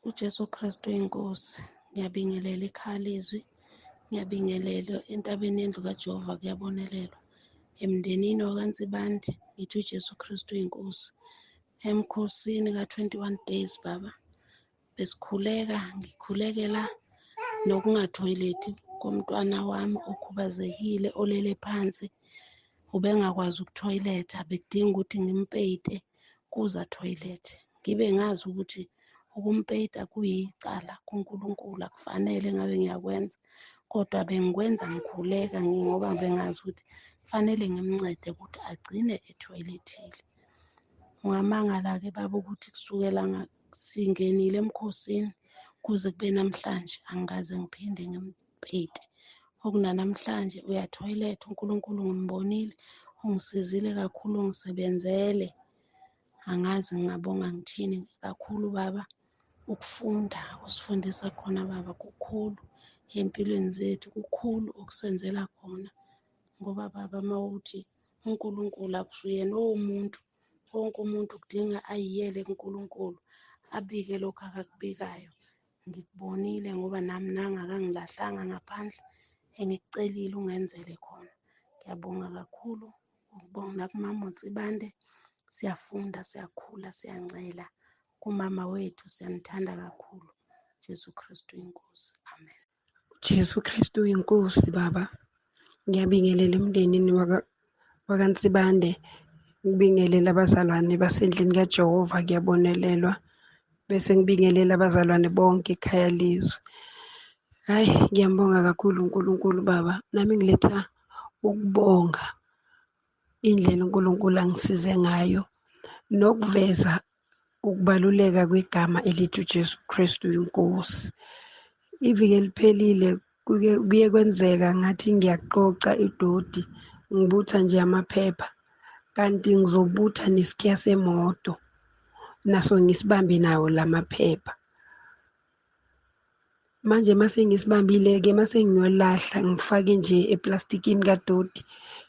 UJesu Kristu inkosi. Ngiyabingelela ekhaya lezwi, ngiyabingelela entabeni yendlu kaJehova kuyabonelelwa. Emndenini wakaNsibande ngithi uJesu Kristu inkosi. Emkhosini ka-21 days baba, besikhuleka, ngikhulekela nokungathoyilethi komntwana wami okhubazekile olele phansi, ubengakwazi ukuthoyiletha, bekudinga ukuthi ngimpeyite kuze athoyilethe. Ngibe ngazi ukuthi ukumpeyita kuyicala kuNkulunkulu, akufanele ngabe ngiyakwenza, kodwa bengikwenza ngikhuleka ngoba bengazi ukuthi kufanele ngimncede ukuthi agcine ethoyilethile. Ungamangala-ke baba ukuthi kusukela singenile emkhosini kuze kube namhlanje angikaze ngiphinde ngimpeyite. Okunanamhlanje uyathoyiletha, uNkulunkulu ngimbonile, ungisizile kakhulu, ungisebenzele. Angazi ngingabonga ngithini kakhulu baba. Ukufunda usifundisa khona baba kukhulu empilweni zethu, kukhulu okusenzela khona, ngoba baba mawuthi uNkulunkulu akusuyena owomuntu, wonke umuntu kudinga ayiyele kuNkulunkulu abike lokhu akakubikayo. Ngikubonile ngoba nami nangakangilahlanga ngaphandle, engikucelile ungenzele khona. Ngiyabonga kakhulu, ngibonga nakumama uNsibande, siyafunda, siyakhula, siyancela kumama wethu, siyanithanda kakhulu. Jesu Kristu inkosi, amen. Jesu Kristu inkosi baba. Ngiyabingelela emndenini wakaNsibande, ngibingelela abazalwane basendlini kaJehova kuyabonelelwa, bese ngibingelela abazalwane bonke ekhaya lezwi. Hayi, ngiyambonga kakhulu uNkulunkulu baba, nami ngiletha ukubonga indlela uNkulunkulu angisize ngayo nokuveza ukubaluleka kwegama elithi uJesu Kristu inkosi. Iviki eliphelile kuye kwenzeka ngathi ngiyaqoqa idoti, ngibutha nje amaphepha, kanti ngizobutha nesikhiya semoto naso ngisibambe nawo lamaphepha. Manje mase ngisibambile-ke mase ngiyolahla ngifake nje eplastikini kadoti,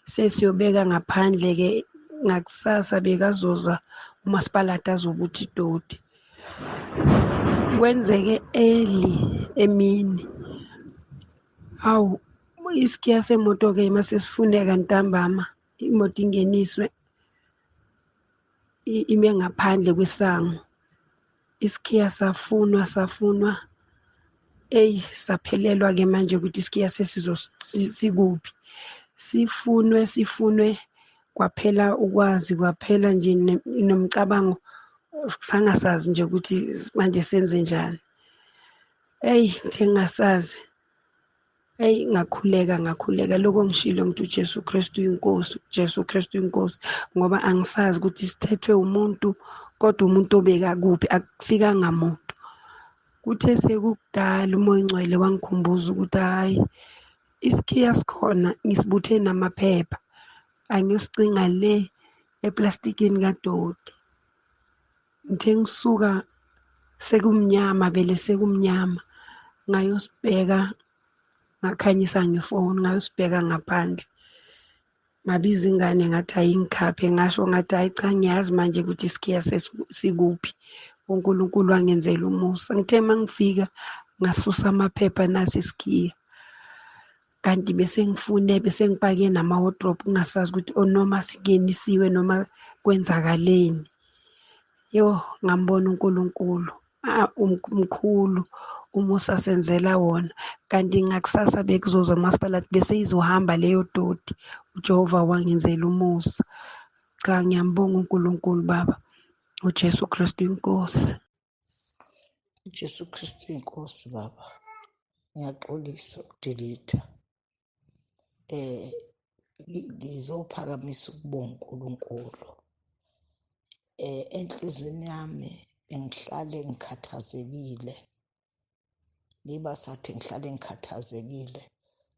sesiyobeka ngaphandle-ke ngakusasa bekazoza umasipalati azobutha idoti. Kwenzeke early emini. Hawu, isikhiya semoto-ke mase sifuneka ntambama, imoto ingeniswe ime ngaphandle kwesango. Isikhiya safunwa safunwa, eyi saphelelwa-ke manje ukuthi isikhiya sikuphi. Sifunwe sifunwe kwaphela ukwazi, kwaphela nje nomcabango, sangasazi nje ukuthi manje senze njani. Eyi ngithe ngingasazi, eyi ngakhuleka ngakhuleka, lokho ngishilo ngithi uJesu Kristu inkosi, uJesu Kristu inkosi, ngoba angisazi ukuthi sithethwe umuntu, kodwa umuntu obeka kuphi, akufikanga muntu. Kuthe sekukudala uMoya oNgcwele wangikhumbuza ukuthi hhayi, isikhiya sikhona, ngisibuthe namaphepha, angiyosicinga le eplastikini kadoti. Ngithe ngisuka sekumnyama, vele sekumnyama, ngayosibheka, ngakhanyisa ngefoni, ngayosibheka ngaphandle. Ngabiza ingane ngathi ayingikhaphe, ngasho ngathi hayi cha, ngiyazi manje ukuthi isikhiya sikuphi. uNkulunkulu wangenzela umusa. Ngithe uma ngifika ngasusa amaphepha, nasi isikhiya. Kanti bese ngifune, bese ngipake nama-wardrobe, ngingasazi ukuthi noma singenisiwe noma kwenzakaleni. Yo, ngambona uNkulunkulu mkhulu umusa senzela wona. Kanti ngakusasa bekuzoza umasipalati, bese izohamba leyo doti. uJehova wangenzela umusa. Cha, ngiyambonga uNkulunkulu baba, uJesu Kristu inkosi. uJesu Kristu inkosi baba. Ngiyaxolisa ukudelete. Ngizophakamisa ukubonga uNkulunkulu. Enhliziyweni yami bengihlale ngikhathazekile. Ngiba sathi ngihlale ngikhathazekile.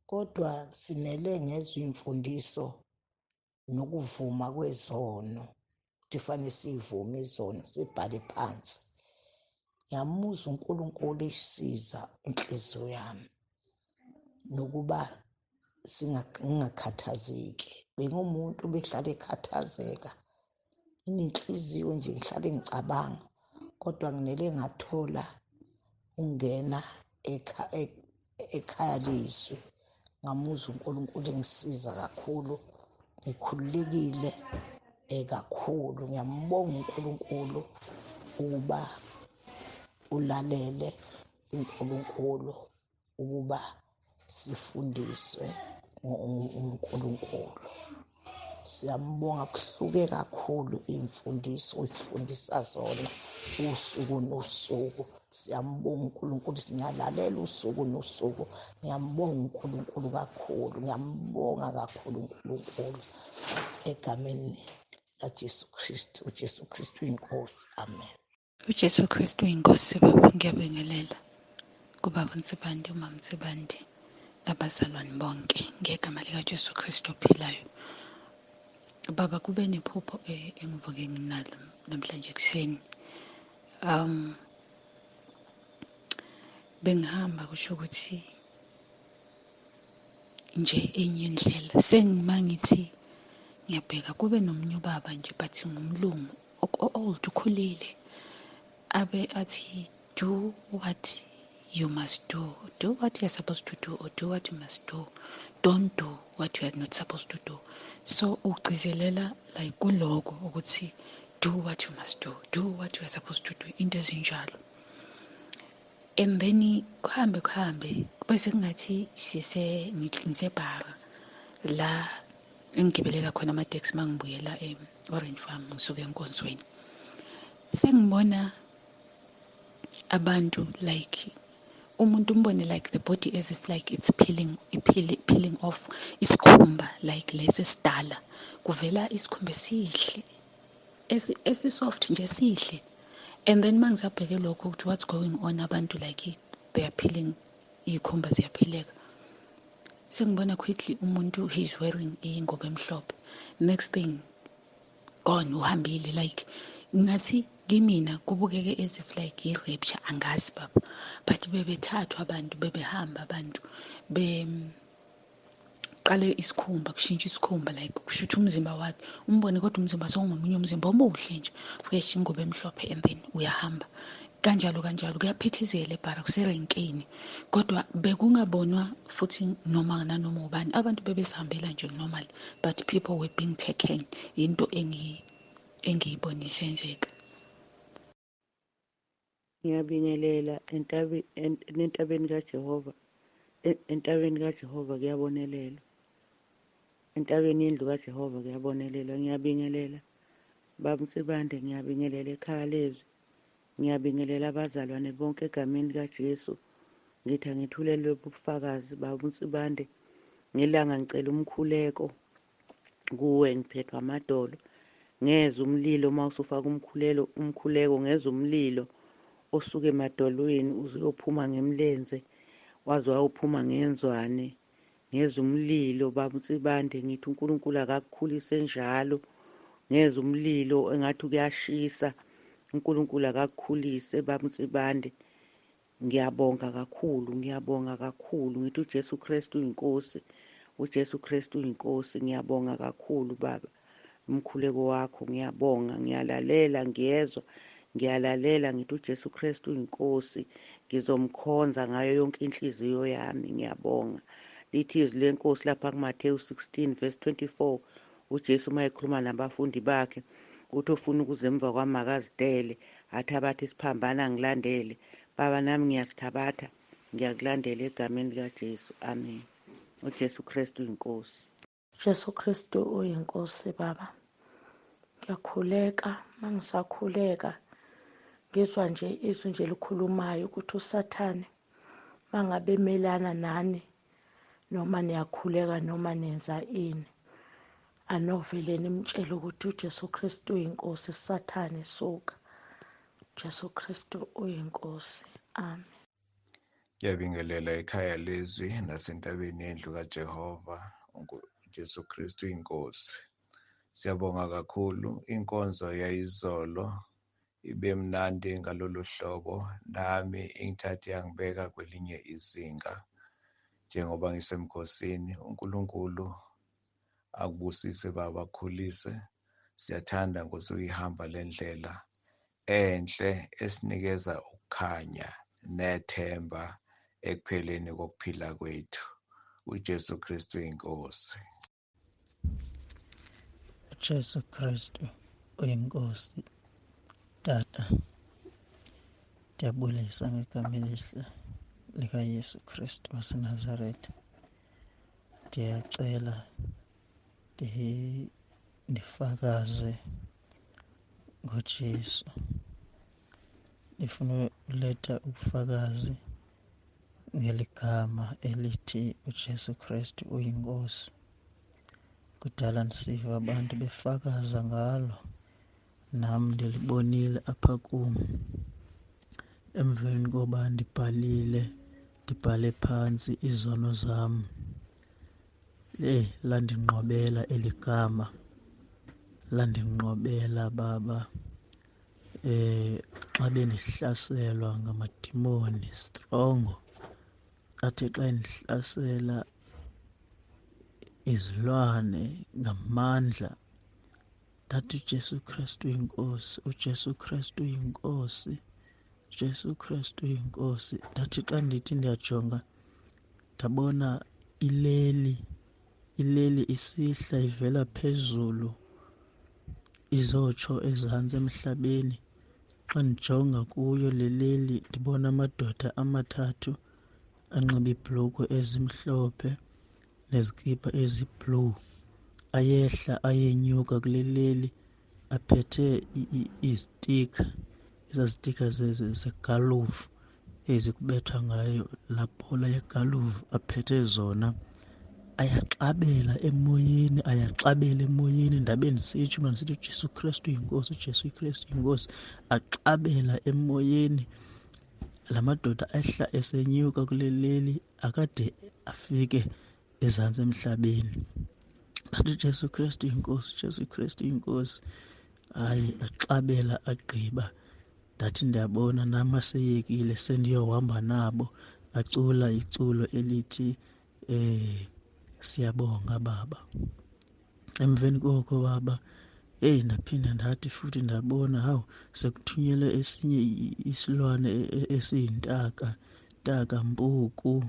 Kodwa sinele ngezwe imfundiso nokuvuma kwezono. Ukuthi fanele sivume izono, sibhale phansi. Ngiyamuzwa uNkulunkulu esiza inhliziyo yami nokuba ngingakhathazeki. Bengumuntu behlale ekhathazeka, inenhliziyo nje ngihlale ngicabanga, kodwa nginele ngathola ungena ekhaya lezwi. Ngamuzwa uNkulunkulu engisiza kakhulu, ngikhululekile kakhulu. Ngiyambonga uNkulunkulu ukuba ulalele uNkulunkulu ukuba sifundiswe uNkulunkulu. Siyambonga, kuhluke kakhulu imfundiso oyifundisa zona usuku nosuku. Siyambonga uNkulunkulu, singalalela usuku nosuku. Ngiyambonga uNkulunkulu kakhulu, ngiyambonga kakhulu uNkulunkulu egameni laJesu Kristu. uJesu Kristu inkosi, amen. uJesu Kristu inkosi. Baba, ngiyabingelela kubaba Nsibande, umama Nsibande, abazalwane bonke ngegama likaJesu Kristu ophilayo. Baba, kube nephupho engivuke nginalo namhlanje ekuseni. Bengihamba kusho ukuthi nje enye indlela sengima ngithi ngiyabheka kube nomunye ubaba nje, but ngumlungu old, ukhulile, abe athi do what you must do, do what you are supposed to do, or do what you must do, don't do what you are not supposed to do. So ugcizelela like kuloko ukuthi do what you must do, do what you are supposed to do, into ezinjalo. And then kuhambe kuhambe bese kungathi sise ngisebhara la engigibelela khona amateksi mangibuyela e-Orange Farm ngisuke enkonzweni. Sengibona abantu like umuntu umbone like the body as if like it's peeling, peeling off isikhumba like lesi esidala, kuvela isikhumba esihle esi-soft nje esihle. And then mangisabheke lokho ukuthi what's going on, abantu like they are peeling, iy'khumba ziyaphileka. Sengibona quickly umuntu he's wearing ingubo emhlophe, next thing gone, uhambile. Like ngathi kimina kubukeke as if like i-rapture, angazi baba, but bebethathwa abantu, bebehamba abantu qale isikhumba, kushintsha isikhumba like kushutha umzimba wakhe umbone, kodwa umzimba sewungomunye umzimba omuhle nje, fresh, ingubo emhlophe, and then uyahamba kanjalo kanjalo. Kuyaphithizela ebhara, kuserenkini, kodwa bekungabonwa futhi noma nanoma ubani, abantu bebezihambela nje normal, but people were being taken. Into engiyibona isenzeka. Ngiyabingelela entabeni kaJehova, entabeni kaJehova kuyabonelelwa, entabeni yendlu kaJehova kuyabonelelwa. Ngiyabingelela Baba Nsibande, ngiyabingelela ekhaya lezwi, ngiyabingelela abazalwane bonke egameni likaJesu. Ngithi angithulelwe ubufakazi Baba Nsibande, ngelanga ngicela umkhuleko kuwe, ngiphethwe amadolo, ngezwe umlilo uma usufaka umkhuleko, ngezwe umlilo osuke emadolweni uze uyophuma ngemlenze, waze wayophuma ngenzwane, ngezwe umlilo Baba Nsibande. Ngithi uNkulunkulu akakukhulise njalo, ngezwe umlilo engathi kuyashisa, uNkulunkulu akakukhulise Baba Nsibande. Ngiyabonga kakhulu, ngiyabonga kakhulu. Ngithi uJesu Kristu uyinkosi, uJesu Kristu uyinkosi. Ngiyabonga kakhulu Baba umkhuleko wakho, ngiyabonga, ngiyalalela, ngiyezwa, ngiyalalela. Ngithi uJesu Kristu uyinkosi, ngizomkhonza ngayo yonke inhliziyo yami. Ngiyabonga. Lithi izwi lenkosi lapha kuMathewu 16 verse 24, uJesu uma ekhuluma nabafundi bakhe uthi ofuna ukuza emva kwami akazidele, athabathe isiphambano angilandele. Baba nami ngiyasithabatha, ngiyakulandela egameni likaJesu, amen. uJesu Kristu uyinkosi. Jesu Kristu uyinkosi Baba. Ngiyakhuleka, mangisakhuleka ngizwa nje izwi nje likhulumayo ukuthi uSathane mangabe emelana nani, noma niyakhuleka noma nenza ini, anovele nimtshele ukuthi uJesu Kristu uyinkosi. Sathane suka, Jesu Kristu uyinkosi, amen. Ngiyabingelela ekhaya lezwi nasentabeni yendlu kaJehova, uJesu Kristu inkosi. Siyabonga kakhulu, inkonzo yayizolo ibe mnandi ngalolu hlobo, nami ingithathe yangibeka kwelinye izinga njengoba ngisemkhosini. uNkulunkulu akubusise Baba, akukhulise. Siyathanda Nkosi uyihamba le ndlela enhle esinikeza ukukhanya nethemba ekupheleni kokuphila kwethu. UJesu Kristu inkosi. UJesu Kristu uyinkosi. Tata, ndiyabulisa ngegama elihle likaYesu Kristu waseNazaretha. Ndiyacela ndifakaze ngoJesu. Ndifuna uletha ubufakazi ngeligama elithi uJesu Kristu uyinkosi. Kudala ndisiva abantu befakaza ngalo, nam ndilibonile apha kum. Emveni koba ndibhalile, ndibhale phantsi izono zam, eyi landinqobela eli gama, landinqobela baba. Xa bendihlaselwa ngamadimoni strongo, athi xa endihlasela izilwane ngamandla, ndathi uJesu Kristu uyinkosi, uJesu Kristu uyinkosi, uJesu Kristu uyinkosi. Ndathi xa ndithi ndiyajonga ndabona ileli isihla ivela phezulu izotsho ezantsi emhlabeni. Xa ndijonga kuyo le leli ndibona amadoda amathathu anxiba iibhulukhwe ezimhlophe nezikipa eziblue, ayehla ayenyuka kule leli aphethe izitikha, ezaa zitikha zegalufu ezi kubethwa ngayo laa bhola yegalufu, aphethe zona. Ayaxabela emoyeni, ayaxabela emoyeni. Ndabe ndisitsho mna ndisithi uJesu Kristu uyinkosi, uJesu Kristu uyinkosi. Axabela emoyeni la madoda, ehla esenyuka kule leli akade afike ezantsi emhlabeni. Ndathi uJesu Kristu uyinkosi, uJesu Kristu uyinkosi. Hayi, axabela agqiba. Ndathi ndiyabona nam aseyekile, sendiyohamba nabo. Acula iculo elithi siyabonga baba. Emveni koko baba, heyi ndaphinda ndathi futhi ndabona hawu sekuthunyelwe esinye isilwane esiyintaka, ntaka mpuku,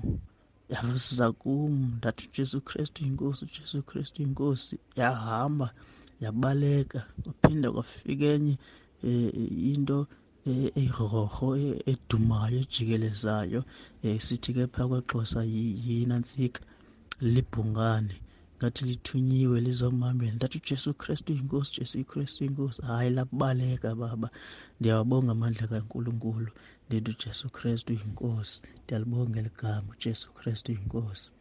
yasiza kum. Ndathi uJesu Kristu uyinkosi, uJesu Kristu uyinkosi. Yahamba yabaleka. Kwaphinda kwafika enye into eyigrorho edumayo ejikelezayo, sithi ke phaa kwaXhosa yinantsika, libhungane, ngathi lithunyiwe lizomhambela. Ndathi uJesu Kristu uyinkosi, uJesu Kristu uyinkosi. Hayi, labaleka baba. Ndiyawabonga amandla kaNkulunkulu, ndithi uJesu Kristu uyinkosi. Ndiyalibonga eli gama, uJesu Kristu uyinkosi.